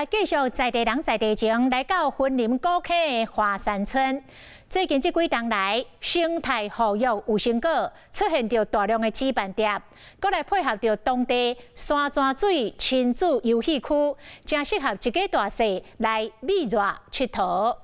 來繼續在地人在地情，來到雲林古坑的華山村。最近這幾冬來，生態護育有成果，出現著大量的紫斑蝶，閣來配合著當地山泉水親子遊憩區，誠適合一家大細來覕熱𨑨迌。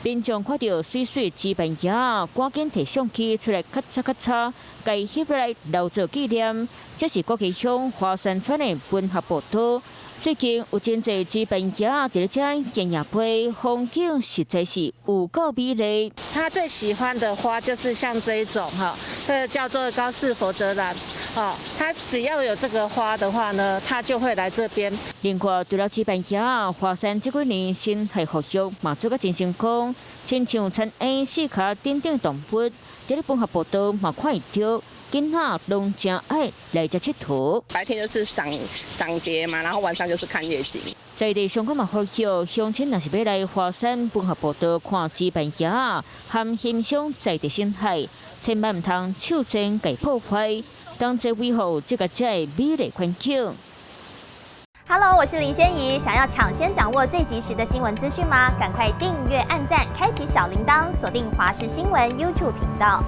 民眾看著媠媠紫斑蝶，趕緊提相機出來，咔嚓咔嚓，共翕來留作紀念。這是國旗鄉華山村的文學步道。最近有真濟紫斑蝶佇咧遮行行飛，風景實在是有夠美麗。他最喜歡的花就是像這一種哈，這個叫做高氏佛澤蘭。哦，他只要有這個花的話呢，他就會來這邊。另外，除了紫斑蝶，華山這幾年生態復育嘛做甲真成功，親像田鶯、四跤等等動物，佇咧文學步道嘛看會著。囡仔攏誠愛來遮𨑨迌。白天就是賞賞蝶嘛，然後晚上就是看夜景。在地相關嘛呼籲，鄉親若是欲來華山文學步道看紫斑蝶，含欣賞在地生態，千萬毋通手賤共破壞，同齊維護這个遮的美麗環境。 Hello，我是林仙怡。想要搶先掌握最及時的新聞資訊嗎？趕快訂閱、按讚、開啟小鈴鐺，鎖定華視新聞 YouTube 頻道。